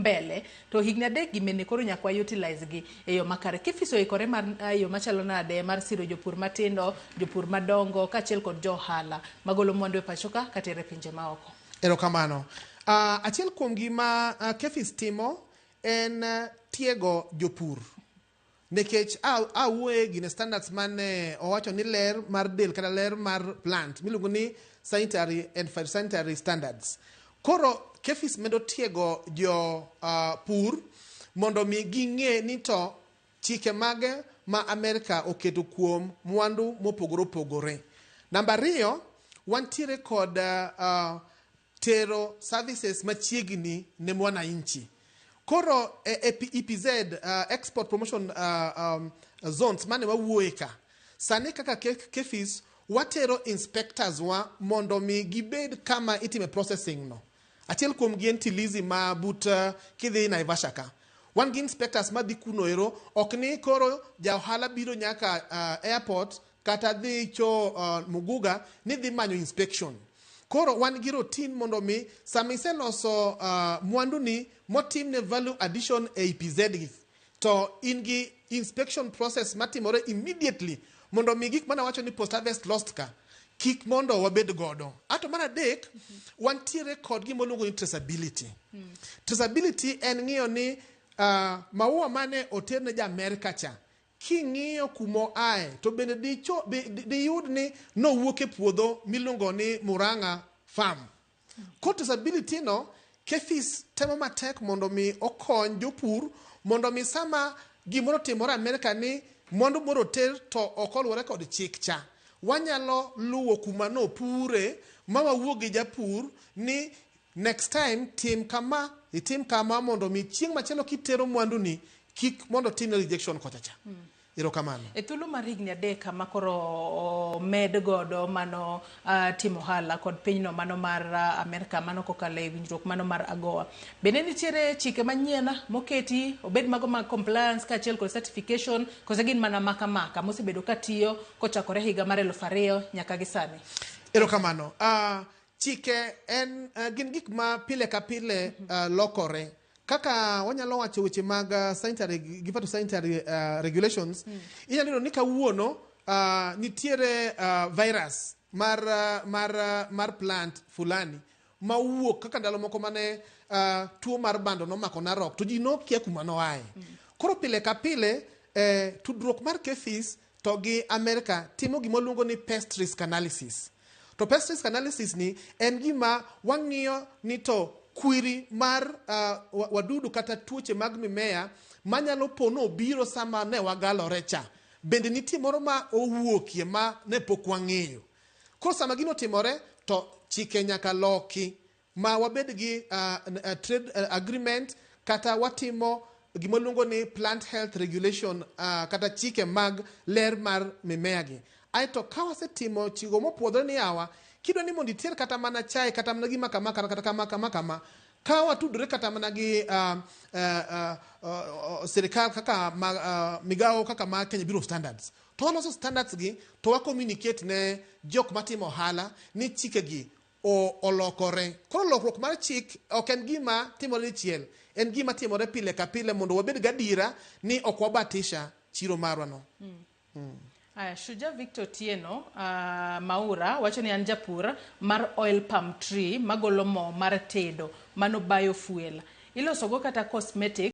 mbele to higni 3 gi mene koro nyaka wa utilize gi e yo makare. KEPHIS oikore mar e yo machalo nade mar siro jopur matindo, jopur madongo kaachiel kod jo ohala magolo mwandu e pacho ka katero e pinje maoko? Erokamano. Achiel kuom gima KEPHIS timo en tiego jopur. Nikech awuoye gine standards mane owacho ni ler mar del kata ler mar plant miluongo ni sanitary and phytosanitary standards. Koro KEPHIS medo tiego jo pur mondo mi ging'e ni to chike mage ma Amerika oketo kuom mwandu mopogore opogore. Namba 2, wantiere kod tero services machiegni ne mwananchi. Koro e EPZ, Export Promotion Zones mane wawuoye ka, sani kaka KEPHIS watero inspectors wa mondo mi gibed kama itime processing no. Achiel kuom gi en Tilizi ma but kidhi Naivasha ka. Wan gi inspectors madhi kuno ero, ok ni koro ja ohala biro nyaka airport kata dhi cho Muguga ni dhi manyo inspection. Koro wan gi routine mondo mi sama iseloso mwandu ni motimne value addition e EPZ gi, to in gi inspection process matimore immediately mondo mi gik mane wacho ni post harvest lost ka kik mondo wabed godo. Ato mar adek, wantiere kod gima waluongo ni traceability. Traceability en ng'iyo ni maua mane oter ne ja Amerka cha, king'iyo kuma oaye to bende diyud ni nowuok e puodho miluongo ni Murang'a Farm. Koro traceability no, KEPHIS temo matek mondo mi okony jopur mondo mi sama gimoro otimore Amerka ni mwandu moro oter to ok oluwore kod chik cha, wanyalo luwo kuma nopure ma wawuo gi japur ni next time tim kama, itim kama mondo mi chieng' machielo kitero mwandu ni kik mondo timne rejection kocha cha. Erokamano. E thuolo mar higni 3 ma koro omed godo mano timo ohala kod pinyno mano mar Amerka mano kokalo e winjruok mano mar AGOA. Bende nitiere chike manyien moketi obed mago mag compliance kaachiel kod certification kose gin mana maka maka mosebedo katiyo kochakore higa mar 2000 nyaka gi sani? Erokamano. Chike en gin gik ma pile ka pile lokore. Kaka wanyalo wacho weche mag sanitary gi phytosanitary regulations, inyalo yudo ni kawuono nitiere virus mar plant fulani ma owuok kaka ndalo moko mane tuo mar bando nomako Narok to ji nokia kuma noaye. Koro pile ka pile tudruok mar KEPHIS to gi Amerika timo gima waluongo ni pest risk analysis. To pest risk analysis ni en gima wang'iyo ni to kwiri mar wadudu kata tuoche mag mimea manyalo po nobiro sama ne wagalore cha, bende nitie moro ma owuokie ma ne pok wang'eyo. Koro sama gino otimore to chike nyaka loki ma wabed gi trade agreement kata watimo gima luongo ni plant health regulation kata chike mag ler mar mimea gi. Aeto ka wasetimo chiko mopuodhore ni yawa, kidwa ni mondo iter kata mana chae kata mana gima kama kata kama kama kama, ka watudore kata mana gi sirikal kaka migawo kaka ma Kenya Bureau of Standards, to waloso standards gi to wa communicate ne jok matimo ohala ni chike gi olokore. Koro lokruok mar chik ok en gima timore dichiel, en gima timore pile ka pile mondo wabed gadiera ni ok wabatisha chiro marwa no. Aya, Shuja Victor Tieno Maura wacho ni an japur mar oil palm tree magolo mo mar tedo mano biofuel. Ilosogo kata cosmetic.